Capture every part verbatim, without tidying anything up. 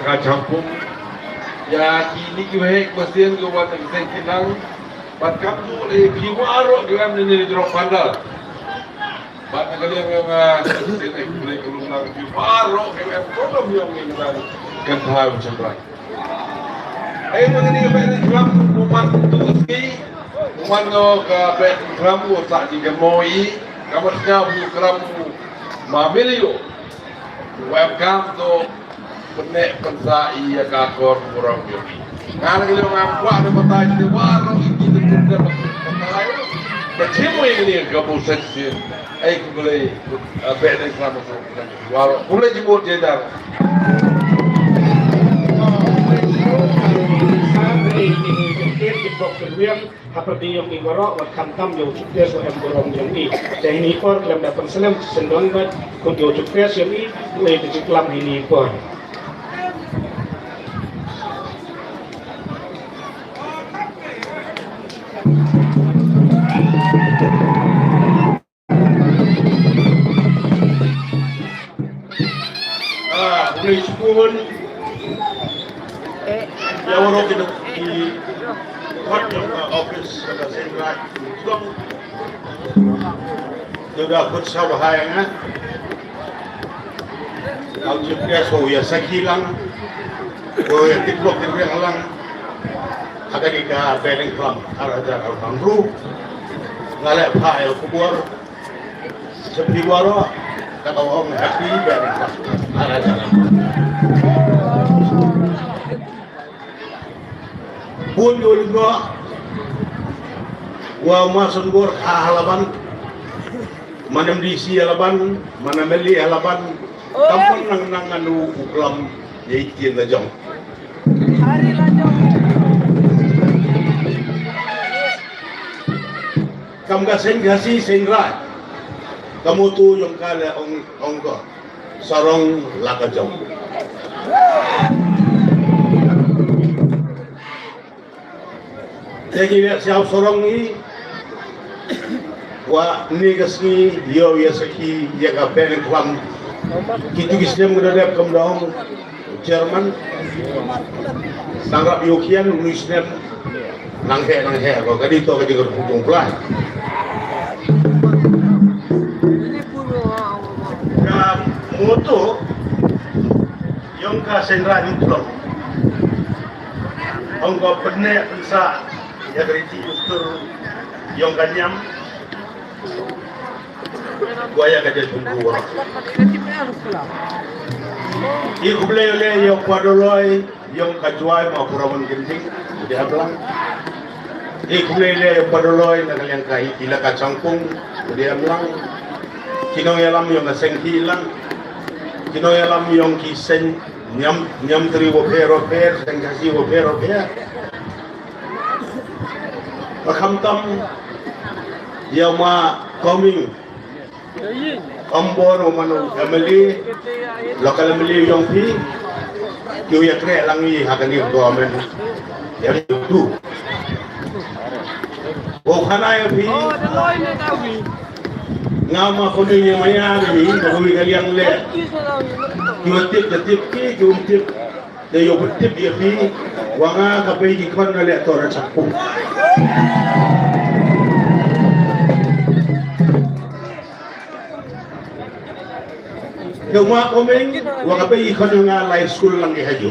Ka Shangpung. Ïa kine ki waheh ki basin ki wan na ki seng ki nang. Bad kam ju lei phi waroh ki wan na ne jrong pandal. Bad na ka liang ïa nga sien ai khublei ka long lang phi waroh ki wan ko lam ïong ïa ngan kan thai u chang rai. Ai ma ngi ni ka beh ni klam u man tu ka ski. U man no ka beh ni klam u sa ji ka moi. Ka mat nga u klam u ma milio. Welcome to Pyneh pynsah ïa ka kor burom ïa ki. Nga la ka liang ngam kwah da batai te waroh ïa ki te te batai. Ba chim ïa ki ka bu section. Ai khublei, eh, beh dei klam ko. Waroh khublei jingmut jingdar. Hapdeng ïong i baroh wat khamtam ïa u Chief Guest u em burom ïong i. Te hini por khlem da pynslem sendong bad khun ïa u Chief Guest ïong i, u ei te klam hini por. Ah, khublei shibun. Ïa waroh ki, ki, wat ïong ka office ka Seng Raij. Te da khut sha ba hai nga. Kau Chief Guest u ïa sakhi lang. U ïa tip lok tip riang lang. Ha kane ka Beh Nongkhlaw ar hajar arphew hynriew. Nga leh phah ïa u khubor. Sha phi waroh, kata ong happy birthday. Ara jana. Bun ïa u lyngngoh wa ma sngewbha ha Laban. Mana M D C ha Laban, mana M L A ha Laban. Kam pynang nang ngan u klam ïa i ktien la jong. Kam ka seng Khasi Seng Raij. Ka motto jong ka leh ong, ong ko. Sarong la ka jong. Te ki leh siaw sarong ngi. Wa ni ka sngi ïoh ïa sakhi ïa ka Beh Nongkhlaw. Kitu ki snem ka da dep kam da ong. Chairman, nang rap ïoh khian u snem nang heh nang heh ko ka dei to ka dei ka ruh jong Blai. Ka motto jong ka Seng Raij Nongkhlaw ong ko pyneh pynsah ïa ka riti ïa ka niam. Wa ïa ka jaitbynriew. I khublei u leh ïa u Padoloi, ïa ka Jwai ma Purawan Ginting, u dei Hamlang. I khublei u leh ïa u Padoloi na ka liang ka i la ka Changpung, u dei Hamlang. Ki nongïalam ïa ka seng ki lang. Ki nongïalam ïa ki seng niam, niam tri wa pher wa pher, seng Khasi wa pher wa pher. Ba khamtam ïa ma Coming. Ym bor u man u M L A, local M L A ïong phi, ki u ïa treh lang i ha kani ka government. Ïa tu. Ba u khana ïa phi. Nga ma Coming ïa ma ïa ni, ba u ïa ka liang leh. Ki u tip, ki tip ki, ki u tip. Te ïoh pyntip ïa phi, wa nga ka bei ki khon nga leh to na Changpung. Te ma Coming, wa ka bei ki khon nga lai school lang ki hajo.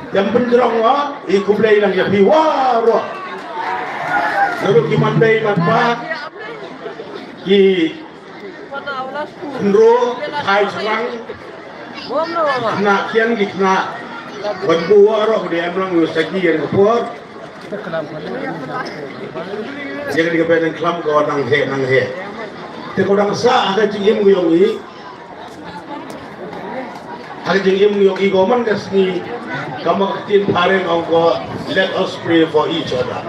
Ïa pynjrong wa, i khublei lang ïa phi waroh. Naduh ki man dei man pa, ki khynroo, khai shrang, khynnah khian ki khynnah. Ban buh waroh ki dei em lang u sakhi ïa ka por. Ïa kane ka Beh Nongkhlaw ka nang heh, nang heh. Te ka dang sah ha ka jingim ka ïong i. Ha ka jingim ïong i ko man ka sngi, ka ma ka ktien phareng ong ko, let us pray for each other.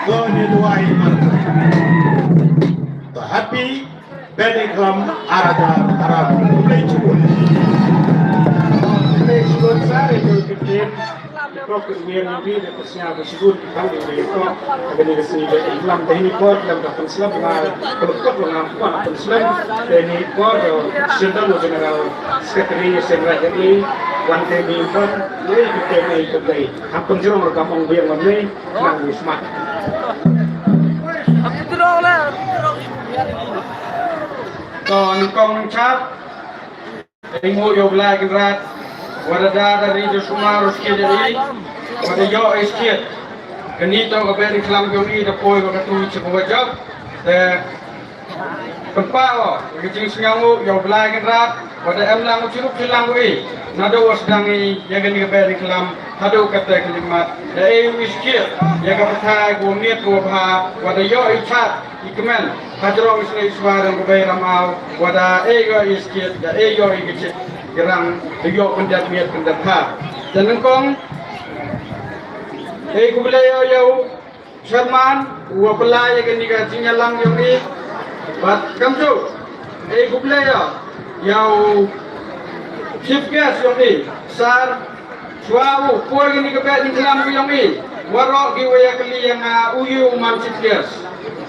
Ko ne duwai man. To happy Beh Nongkhlaw ar hajar arphew. Khublei shibun. Khublei shibun sir, ïa ka ktien. Kok ke ngian ngi de pesnya ke sibun ki pang de ko. Ke ni ke sini de lam de ni ko lam da pen selam nga. Kalau kok nga ko pen selam de ni ko de sendal lo general secretary sendal jadi wan de ni ko ni ke ni ke ni. Hampun jerong rekam ong biang ni nang ni semat. To nyngkong chap. Ïa u Blei Kynrad, wat la da da ri da sumar u skit ïa i, wat la ïoh i skit. Kane to ka beh diengphna jong i da poi wa ka tu chi wa jop. Te pynpaw ïa ka jingsngew ïa u Blei Kynrad, wat la em lang u chirup chilang wa i. Naduh wa sdang i ïa kane ka beh diengphna haduh kata ka limmat. Da ei u skit ïa ka pathai ko miet ko bha, wat la ïoh i chat. I kmen ha jrong i sngewsih shuwa rang ka bei ramaw, wa da ei ïoh i skit, da ei ïoh i kchit, i rang da ïoh pyndep miet pyndep ha. Te nyngkong ei khublei ïa u chairman wa pynlai ïa kane ka jingïalang jong i. Bad kumjuh ei khublei ïa u chief guest jong i, sir. Shuwa u poi kane ka beh diengphna ka jong i, waroh ki wa ïa kylli ïa nga u ïu u man chief guest.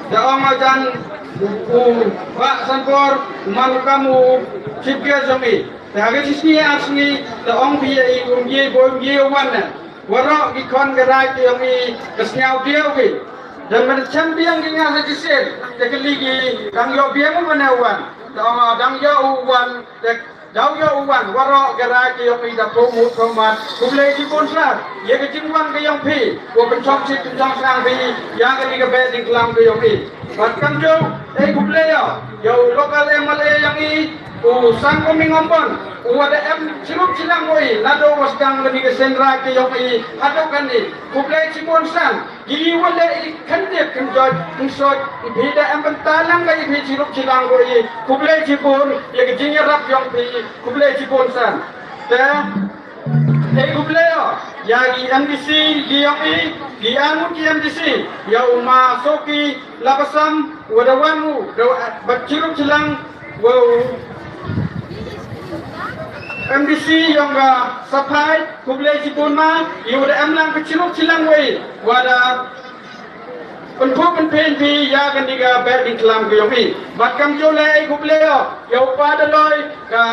Te ong ajan u, u Bah Sanbor u man u kam u chief guest jong i. Te ha ka chi sngi ar sngi te ong phi ïa i um ye boi um ye wan ne. Waroh ki khon ka raid ka jong i ka sngew diaw ki. Te men chem biang ki nga ha chi sien te kylli ki dang ïoh biang u mane wan. Te ong dang ïoh u wan te Daw ïoh u wan waroh ka raid ka jong i da pum u thomat. Khublei chibun sir ïa ka jingwan ka jong phi wa pynchong chit pynchong shnang phi ïa kane ka beh diengphna ka jong i. Bad kumjuh ei khublei ïa ïa u local M L A jong i u Sangkoming Ombon u wa da em chirup chilang wa i naduh wa sdang kane ka sien raid ka jong i haduh kane. Khublei chibun sir. Ki wa leh i khyndiat khynjot khynsoit i phi da em bynta lang ka i phi chirup chilang ko i. Khublei chibun ïa ka jingïarap jong phi. Khublei chibun san. Te ei khublei ïa ki M D C ki jong i ki angut ki M D C ïa u ma Soki Lapasam wa da wan u da bad chirup chilang Wow. M D C jong ka Saphai, khublei chibun ma, ïa u da em lang ka chirup chilang wei, wa da pynphuh pynphieng phi ïa kane ka beh diengphna ka jong i. Bad kumjuh lei khublei ïa u pa Daloi ka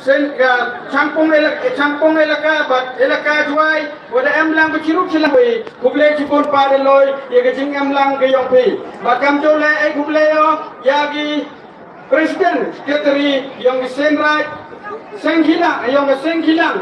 Sen ka Changpung elaka, Changpung elaka bad elaka Jwai, wa da em lang ka chirup chilang wei. Khublei chibun pa Daloi ïa ka jingem lang ka jong phi. Bad kumjuh lei khublei ïa ki President, Secretary, jong ka Seng Raij, Seng Khilang, jong ka Seng Khilang,